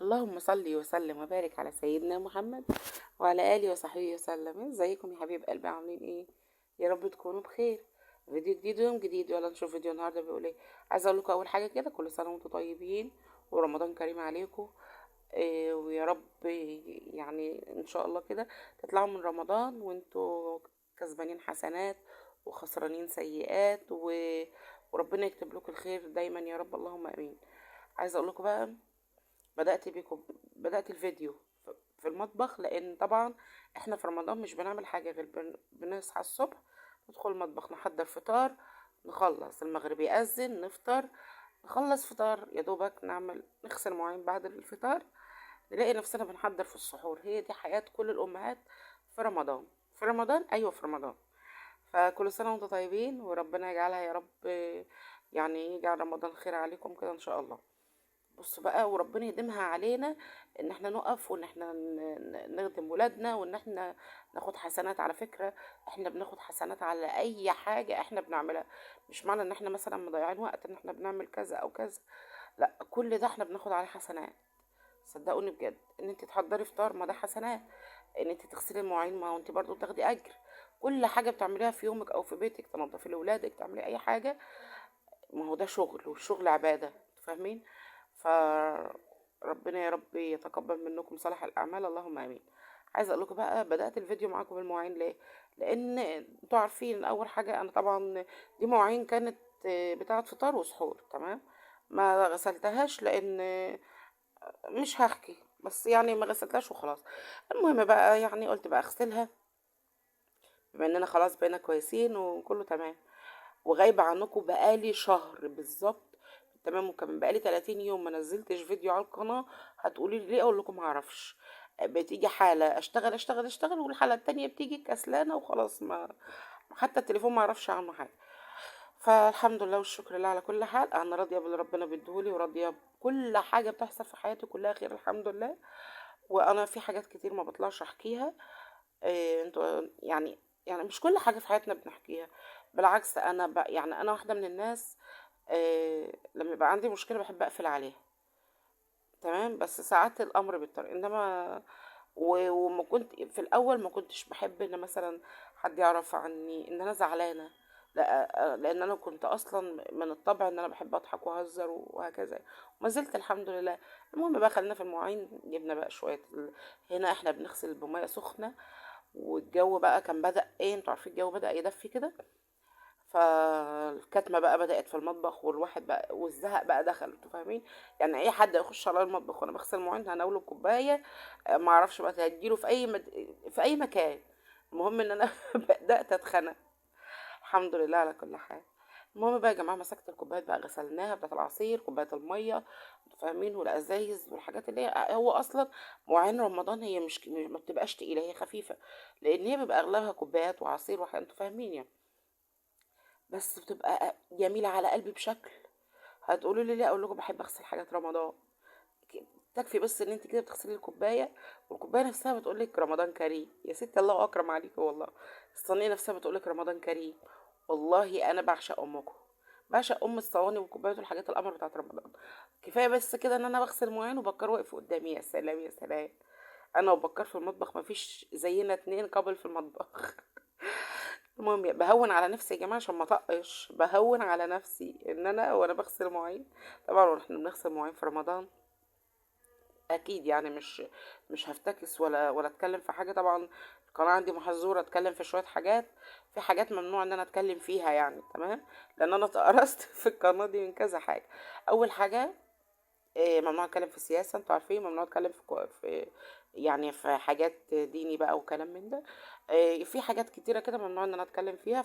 اللهم صل وسلم وبارك على سيدنا محمد وعلى آله وصحبه وسلم. ازيكم يا حبيب قلبي؟ عاملين ايه؟ يا رب تكونوا بخير. فيديو جديد ويوم جديد، يلا نشوف فيديو النهارده بيقول ايه. عايزه اقول لكم اول حاجة كده، كل سنة وانتم طيبين ورمضان كريم عليكم. إيه ويا رب يعني ان شاء الله كده تطلعوا من رمضان وانتوا كسبانين حسنات وخسرانين سيئات وربنا يكتب لكم الخير دايما يا رب، اللهم امين. عايزه اقول لكم بقى، بدأت بيكم، بدأت الفيديو في المطبخ، لان طبعا احنا في رمضان مش بنعمل حاجة غير بنصحى الصبح ندخل المطبخ نحضر فطار، نخلص المغرب يأذن نفطر، نخلص فطار يا دوبك نعمل نغسل مواعين بعد الفطار، نلاقي نفسنا بنحضر في السحور. هي دي حياة كل الأمهات في رمضان، في رمضان، أيوة في رمضان. فكل سنة وانتم طيبين، وربنا يجعلها يا رب، يعني يجعل رمضان خير عليكم كده إن شاء الله. بصوا بقى، وربنا يديمها علينا ان احنا نقف وان احنا نخدم ولادنا وان احنا ناخد حسنات. على فكرة احنا بناخد حسنات على اي حاجة احنا بنعملها، مش معنى ان احنا مثلا مضيعين وقت ان احنا بنعمل كذا او كذا، لا، كل ده احنا بناخد عليه حسنات. صدقوني بجد، ان انت تحضري فطار ما ده حسنات، ان انت تغسلي المواعين ما هو انت برضو بتاخدي اجر. كل حاجة بتعمليها في يومك او في بيتك، تنظفي لاولادك، تعملي اي حاجة، ما هو ده شغل، والشغل عبادة، فاهمين؟ فربنا يا رب يتقبل منكم صالح الاعمال، اللهم امين. عايزه اقول لكم بقى، بدات الفيديو معاكم بالمواعين ليه؟ لان انتوا عارفين اول حاجة انا طبعا دي مواعين كانت بتاعه فطار وسحور، تمام، ما غسلتهاش لان مش هحكي، بس يعني ما غسلتهاش وخلاص. المهم بقى يعني قلت بقى اغسلها بما اننا خلاص بقينا كويسين وكله تمام، وغايبه عنكم بقالي شهر بالظبط، تمام، وكمان بقالي 30 يوم ما نزلتش فيديو على القناة. هتقولي لي ليه؟ اقول لكم ما اعرفش. بتيجي حاله اشتغل اشتغل اشتغل، والحالة التانية بتيجي كسلانه وخلاص، ما حتى التليفون ما اعرفش عنه حاجة. فالحمد لله والشكر لله على كل حال. انا راضية باللي ربنا بيديهولي، وراضيه بكل حاجة بتحصل في حياتي، كلها خير الحمد لله. وانا في حاجات كتير ما بطلعش احكيها، إيه، انتوا يعني مش كل حاجة في حياتنا بنحكيها، بالعكس انا يعني انا واحدة من الناس، إيه، لما يبقى عندي مشكلة بحب اقفل عليها، تمام، بس ساعات الامر بيضطر. انما وما كنت في الاول ما كنتش بحب ان مثلا حد يعرف عني ان انا زعلانة، لا، لان انا كنت اصلا من الطبع ان انا بحب اضحك واهزر وهكذا، وما زلت الحمد لله. المهم بقى خلينا في المواعين. جبنا بقى شوية هنا احنا بنغسل بميه سخنة، والجو بقى كان بدأ ايه، انتوا عارفين الجو بدأ يدفي كده، فالكتمه بقى بدأت في المطبخ، والواحد بقى والزهق بقى دخل، انتوا فاهمين يعني. اي حد يخش على المطبخ وانا بغسل مواعين هناوله كوباية، ما اعرفش بقى هتجيله في اي في اي مكان. المهم ان انا بدأت اتخنق، الحمد لله على كل حال. المهم بقى يا جماعة، مسكت الكوبايات بقى غسلناها بتاعه العصير، كوباية المية، انتوا فاهمين، والازايز والحاجات اللي هي هو اصلا مواعين رمضان هي مش ما بتبقاش تقيلة، هي خفيفة، لان هي بيبقى اغلبها كوبايات وعصير وحاجات، انتوا فاهمين يعني، بس بتبقى جميلة على قلبي بشكل. هتقولوا لي ليه؟ اقول لكم بحب اغسل حاجات رمضان. تكفي بس ان انت كده بتغسلي الكوباية، والكوبايه نفسها بتقول لك رمضان كريم يا ستي، الله اكرم عليكي والله. الصينية نفسها بتقول لك رمضان كريم. والله انا بعشق امكم، بعشق ام الصواني والكوبايات والحاجات القمر بتاعت رمضان. كفاية بس كده ان انا بغسل مواعين وبكر واقف قدامي، يا سلام يا سلام. انا وبكر في المطبخ مفيش زينا اتنين قبل في المطبخ. المهم بهون على نفسي يا جماعة عشان ما اطقش، بهون على نفسي ان انا وانا بغسل مواعين. طبعا واحنا بنغسل مواعين في رمضان اكيد يعني مش هفتكس ولا اتكلم في حاجة. طبعا القناة عندي محظورة اتكلم في شوية حاجات، في حاجات ممنوع ان انا اتكلم فيها يعني، تمام، لان انا اتقرصت في القناة دي من كذا حاجة. اول حاجة، ممنوع اتكلم في السياسة، انتوا عارفين، ممنوع اتكلم في يعني في حاجات ديني بقى وكلام من ده. في حاجات كتيرة كده ممنوع ان انا اتكلم فيها،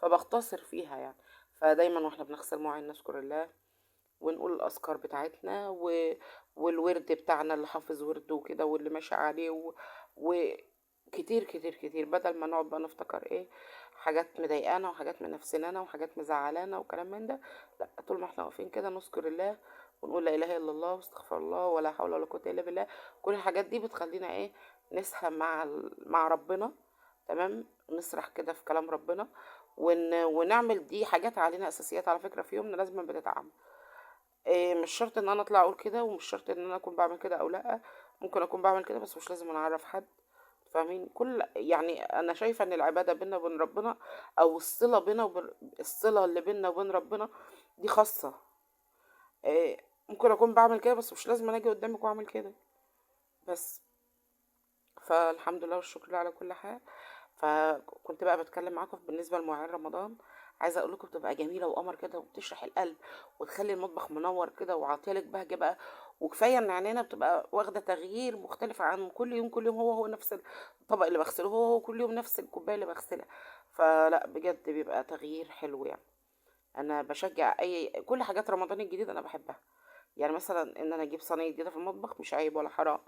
فبختصر فيها يعني. فدايما واحنا بنغسل مواعين نذكر الله ونقول الاذكار بتاعتنا والورد بتاعنا اللي حافظ ورده وكده واللي ماشي عليه وكتير كتير كتير، بدل ما نقعد بقى نفتكر ايه حاجات مضايقانا وحاجات منفسنانا وحاجات مزعلانا وكلام من ده. لا، طول ما احنا واقفين كده نذكر الله ونقول لا اله الا الله واستغفر الله ولا حول ولا قوة الا بالله. كل الحاجات دي بتخلينا ايه، نسهى مع ربنا، تمام، نسرح كده في كلام ربنا ونعمل دي حاجات علينا اساسيات على فكرة في يومنا لازم بتتعمل. مش شرط ان انا اطلع اقول كده، ومش شرط ان انا اكون بعمل كده او لا، ممكن اكون بعمل كده بس مش لازم انا اعرف حد، فاهمين؟ كل يعني انا شايفه ان العبادة بينا وبين ربنا، او الصلة بينا وبين الصلة اللي بينا وبين ربنا دي خاصة. ممكن اكون بعمل كده بس مش لازم انا اجي قدامك واعمل كده بس. فالحمد لله والشكر لله على كل حال. فكنت بقى بتكلم معاكم بالنسبة لمواعين رمضان، عايزه اقول لكم بتبقى جميلة وقمر كده، وبتشرح القلب وتخلي المطبخ منور كده وعاطيلك بهجة بقى. وكفاية ان عينينا بتبقى واخده تغيير مختلف عن كل يوم، كل يوم هو هو نفس الطبق اللي بغسله، هو هو كل يوم نفس الكوباية اللي بغسلها. فلا بجد بيبقى تغيير حلو يعني. انا بشجع اي كل حاجات رمضان الجديد انا بحبها. يعني مثلا ان انا اجيب صينية جديدة في المطبخ مش عيب ولا حرام،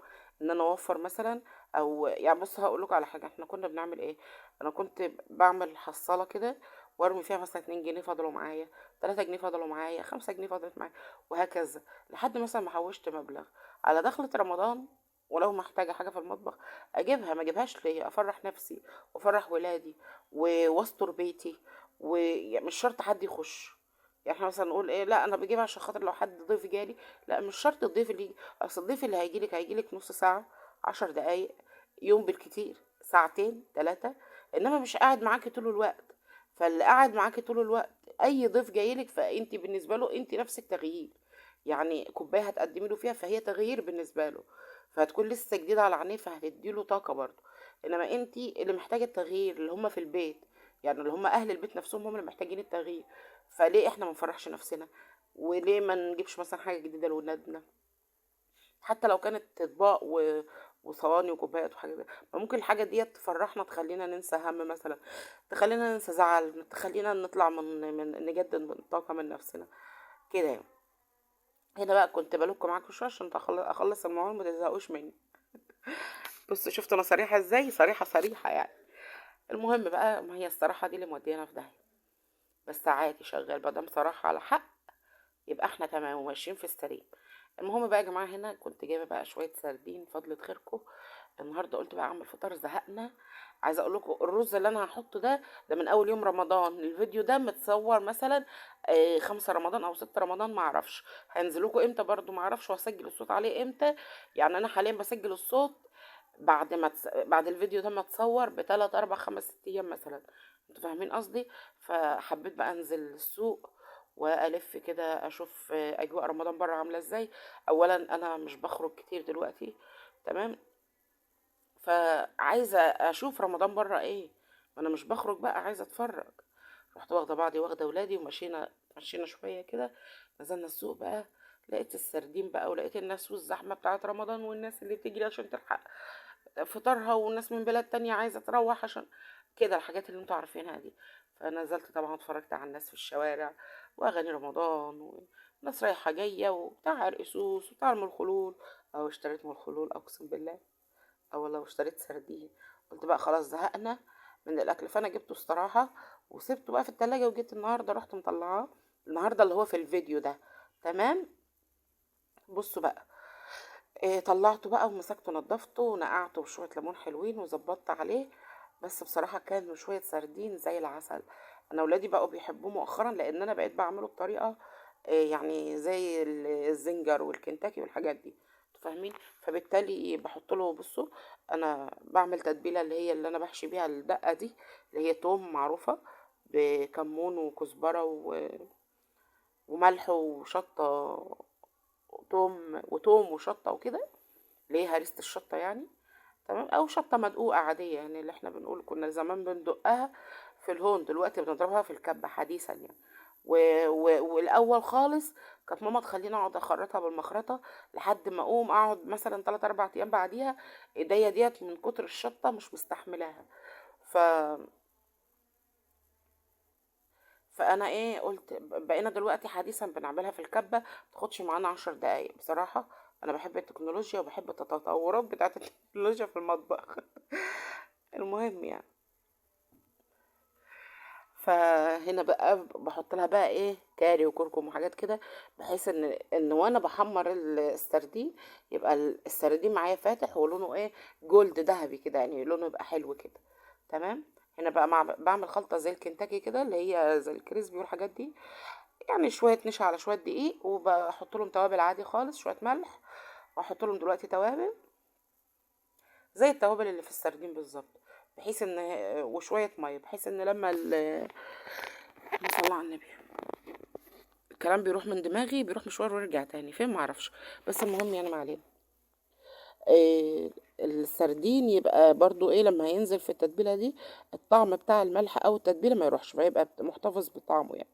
ان انا اوفر مثلا، او يعني بص هقول لكم على حاجة، احنا كنا بنعمل ايه؟ انا كنت بعمل حصاله كده وارمي فيها مثلا 2 جنيه فاضلوا معايا، 3 جنيه فاضلوا معايا، 5 جنيه فاضلت معايا، وهكذا لحد مثلا ما حوشت مبلغ على دخلة رمضان. ولو محتاجه حاجة في المطبخ اجيبها، ما اجيبهاش ليه؟ افرح نفسي وافرح ولادي واستر بيتي، ومش شرط حد يخش. يعني احنا مثلا نقول ايه، لا انا بجيبها عشان خاطر لو حد ضيف جالي، لا مش شرط الضيف اللي يجي، اصل الضيف اللي هيجيلك هيجيلك نص ساعة، 10 دقايق، يوم بالكتير، ساعتين 3، انما مش قاعد معاكي طول الوقت. فاللي قاعد معاكي طول الوقت اي ضيف جايلك فانت بالنسبة له انت نفسك تغيير، يعني كوباية هتقدمي له فيها فهي تغيير بالنسبة له، فهتكون لسه جديدة على عينيه فهتدي له طاقة برضه. انما انت اللي محتاجه التغيير، اللي هم في البيت يعني اللي هم اهل البيت نفسهم هم اللي محتاجين التغيير. فليه احنا ما نفرحش نفسنا؟ وليه ما نجيبش مثلا حاجة جديدة لولادنا، حتى لو كانت اطباق وصواني وكوبايات وحاجات زي، ما ممكن الحاجة دي تفرحنا، تخلينا ننسى هم مثلا، تخلينا ننسى زعل، تخلينا نطلع من نجدد من طاقة من نفسنا كده يعني. هنا بقى كنت بلوك معاكم شوية عشان اخلص المواعين ما تزهقوش مني. بصوا شفتوا انا صريحه ازاي، صريحه صريحه يعني. المهم بقى، ما هي الصراحة دي اللي موديانا في داهية، بس عادي شغال ما دام صراحة على حق يبقى احنا تمام وماشيين في السليم. المهم بقى يا جماعة، هنا كنت جايبه بقى شوية سردين فضلة خيركم النهارده، قلت بقى اعمل فطار، زهقنا. عايزه اقول لكم الرز اللي انا هحطه ده من اول يوم رمضان، الفيديو ده متصور مثلا 5 رمضان او 6 رمضان ما اعرفش، هينزل لكم امتى برده ما اعرفش، وهسجل الصوت عليه امتى. يعني انا حاليا بسجل الصوت بعد الفيديو ده ما اتصور بتلات اربع خمس ست ايام مثلا، انتوا فاهمين قصدي؟ فحبيت بقى انزل السوق والف كده اشوف اجواء رمضان بره عامله ازاي. اولا انا مش بخرج كتير دلوقتي، تمام، فعايزه اشوف رمضان بره ايه، ما انا مش بخرج بقى، عايزه اتفرج. رحت واخده بعضي واخده ولادي ومشينا، مشينا شوية كده، نزلنا السوق بقى، لقيت السردين بقى، ولقيت الناس والزحمه بتاعه رمضان، والناس اللي بتجري عشان تلحق فطارها، والناس من بلاد تانية عايزه تروح عشان كده، الحاجات اللي انتوا عارفينها دي. فنزلت طبعا اتفرجت على الناس في الشوارع واغاني رمضان وناس رايحة جاية وبتاع عرق سوس وبتاع ام الخلول، او اشتريت ام الخلول اقسم بالله، او والله اشتريت سردين. قلت بقى خلاص زهقنا من الاكل، فانا جبته الصراحة وسبته بقى في التلاجة، وجيت النهارده رحت مطلعاه النهارده اللي هو في الفيديو ده، تمام. بصوا بقى طلعته بقى ومسكته نضفته ونقعته بشوية ليمون حلوين وظبطت عليه، بس بصراحة كان شوية سردين زي العسل. انا ولادي بقوا بيحبوه مؤخرا، لان انا بقيت بعمله بطريقة يعني زي الزنجر والكنتاكي والحاجات دي، انتوا فاهمين؟ فبالتالي بحط له، بصوا انا بعمل تتبيله اللي هي اللي انا بحشي بيها الدقة دي، اللي هي توم معروفة بكمون وكزبره وملح وشطه، توم وشطه وكده، اللي هي هريسه الشطه يعني، تمام، او شطه مدقوقه عادية يعني، اللي احنا بنقول كنا زمان بندقها في الهون، دلوقتي بنضربها في الكبه حديثا يعني. والاول خالص كانت ماما تخليني اقعد اخرطها بالمخرطه لحد ما اقوم اقعد مثلا 3 4 ايام بعديها ايديا ديت من كتر الشطه مش مستحملاها. فانا ايه قلت بقينا دلوقتي حديثا بنعملها في الكبه، ما تاخدش معانا 10 دقايق. بصراحة انا بحب التكنولوجيا وبحب التطورات بتاعه التكنولوجيا في المطبخ. المهم يعني فهنا بقى بحط لها بقى ايه كاري وكركم وحاجات كده، بحيث ان وانا بحمر السردين يبقى السردين معايا فاتح ولونه ايه gold ذهبي كده، يعني لونه يبقى حلو كده، تمام. هنا بقى بعمل خلطه زي الكنتاكي كده، اللي هي زي ال crispy والحاجات دي. يعني شوية نشا على شوية دقيق، وبحط لهم توابل عادي خالص، شوية ملح، واحط لهم دلوقتي توابل زي التوابل اللي في السردين بالظبط، بحيث ان وشوية مية، بحيث ان لما صلى على النبي الكلام بيروح من دماغي، بيروح مشوار ويرجع تاني فين معرفش، بس المهم يعني ما علينا. السردين يبقى برضو ايه لما هينزل في التتبيله دي الطعم بتاع الملح او التتبيله ما يروحش، فيبقى محتفظ بطعمه يعني.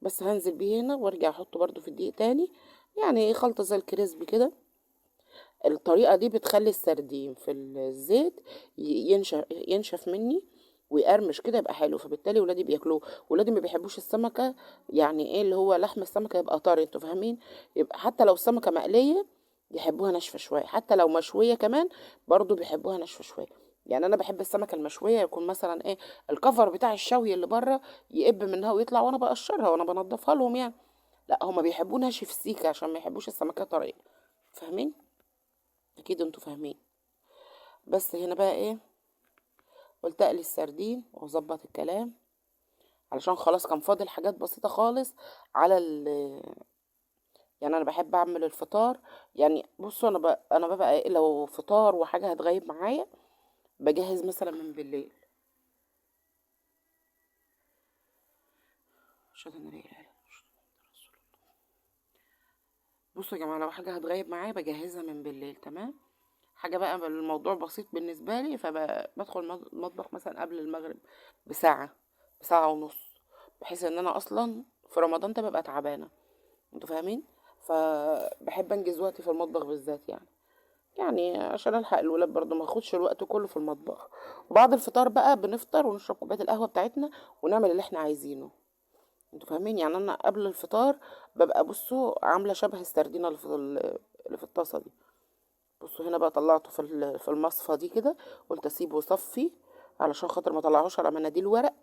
بس هنزل بيه هنا وارجع احطه برضو في الدقيق تاني، يعني خلطه زي الكريسبي كده. الطريقة دي بتخلي السردين في الزيت ينشف مني ويقرمش كده، يبقى حلو، فبالتالي ولادي بياكلوه. ولادي ما بيحبوش السمكة، يعني ايه اللي هو لحم السمكة يبقى طري، انتوا فاهمين، يبقى حتى لو السمكة مقلية يحبوها ناشفة شوية، حتى لو مشوية كمان برضو بيحبوها ناشفة شوية. يعني انا بحب السمكة المشويه يكون مثلا ايه الكفر بتاع الشوي اللي بره يقب منها ويطلع، وانا بقشرها وانا بنضفها لهم يعني. لا هما بيحبوه ناشف سيكه عشان ما يحبوش السمكة طرية، فاهمين؟ اكيد انتوا فاهمين. بس هنا بقى ايه قلت اقلي السردين واظبط الكلام، علشان خلاص كان فاضل حاجات بسيطة خالص على ال، يعني انا بحب اعمل الفطار. يعني بصوا انا ببقى إيه لو فطار وحاجه هتغيب معايا بجهز مثلا من بالليل. اشهد ان لا اله الا الله رسول الله. بصوا يا جماعة لو حاجة هتغيب معايا بجهزها من بالليل، تمام. حاجة بقى الموضوع بسيط بالنسبة لي، فبدخل المطبخ مثلا قبل المغرب بساعة، بساعة ونص، بحيث ان انا اصلا في رمضان ده ببقى تعبانة، انتوا فاهمين، فبحب انجز وقتي في المطبخ بالذات، يعني عشان الحق الولاد برضو ما اخدش الوقت كله في المطبخ. وبعد الفطار بقى بنفطر ونشرب كوباية القهوة بتاعتنا ونعمل اللي احنا عايزينه، انتوا فاهمين. يعني انا قبل الفطار ببقى بصوا عامله شبه السردينه اللي في الطاسه دي. بصوا هنا بقى طلعته في المصفى دي كده، قلت اسيبه صفي علشان خاطر ما اطلعهوش على مناديل ورق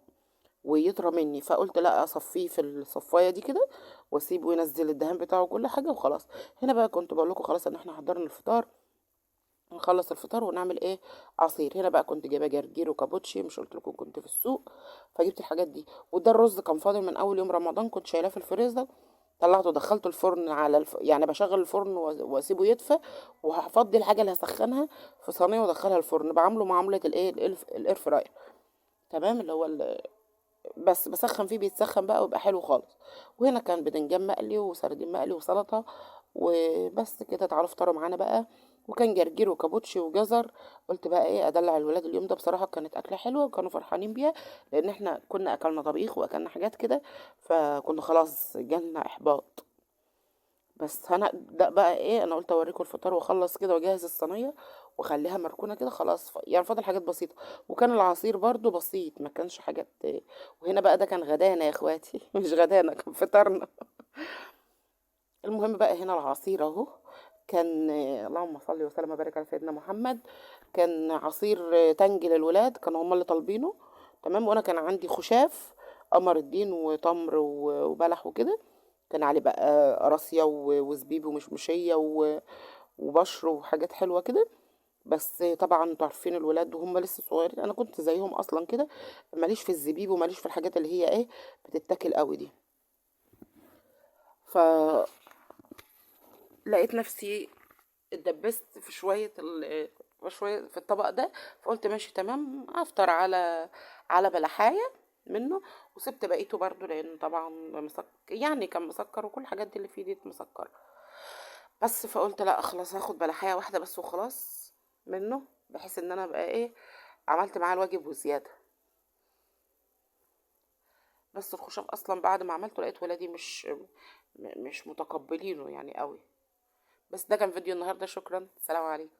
ويطرى مني، فقلت لا اصفيه في الصفايه دي كده واسيبه ينزل الدهان بتاعه كل حاجة وخلاص. هنا بقى كنت بقول لكم خلاص ان احنا حضرنا الفطار، نخلص الفطار ونعمل ايه عصير. هنا بقى كنت جايبه جرجير وكابوتشي، مش قلت لكم كنت في السوق فجبت الحاجات دي. وده الرز كان فاضل من اول يوم رمضان، كنت شايلاه في الفريزر، طلعته دخلته الفرن على يعني بشغل الفرن واسيبه يدفى، وهفضي الحاجة اللي هسخنها في صينية وادخلها الفرن، بعمله معاملة الايه ال air fryer، تمام، اللي هو بس بسخن فيه، بيتسخن بقى ويبقى حلو خالص. وهنا كان بدنجان مقلي وسردين مقلي وسلطة وبس كده. تعالوا افطروا معانا بقى. وكان جرجير وكابوتشي وجزر. قلت بقى ايه ادلع الولاد اليوم ده، بصراحة كانت اكله حلوة وكانوا فرحانين بيها، لان احنا كنا اكلنا طبيخ واكلنا حاجات كده، فكنا خلاص جالنا احباط. بس انا ده بقى ايه، انا قلت اوريكم الفطار واخلص كده واجهز الصينية واخليها مركونة كده خلاص، يعني فاضل حاجات بسيطة. وكان العصير برضو بسيط، ما كانش حاجات. وهنا بقى ده كان غدانا يا اخواتي مش غدانا، كان فطارنا. المهم بقى هنا العصير اهو، كان اللهم صل وسلم وبارك على سيدنا محمد، كان عصير تنج للولاد، كانوا هما اللي طالبينه، تمام. وانا كان عندي خشاف قمر الدين وتمر وبلح وكده، كان عليه بقى قراصيه وزبيب ومشمشيه وبشر وحاجات حلوة كده. بس طبعا انتوا عارفين الولاد وهم لسه صغيرين، انا كنت زيهم اصلا كده، ماليش في الزبيب وماليش في الحاجات اللي هي ايه بتتاكل قوي دي. ف لقيت نفسي اتدبست في شوية شوية في الطبق ده، فقلت ماشي تمام افطر على بلحايه منه، وسبت بقيته برضو لان طبعا يعني كان مسكر وكل الحاجات دي اللي فيه دي مسكره بس. فقلت لا خلاص هاخد بلحايه واحدة بس وخلاص منه، بحيث ان انا ابقى ايه عملت معاه الواجب وزيادة. بس الخشاف اصلا بعد ما عملته لقيت ولادي مش متقبلينه يعني قوي. بس ده كان فيديو النهارده، شكرا، سلام عليكم.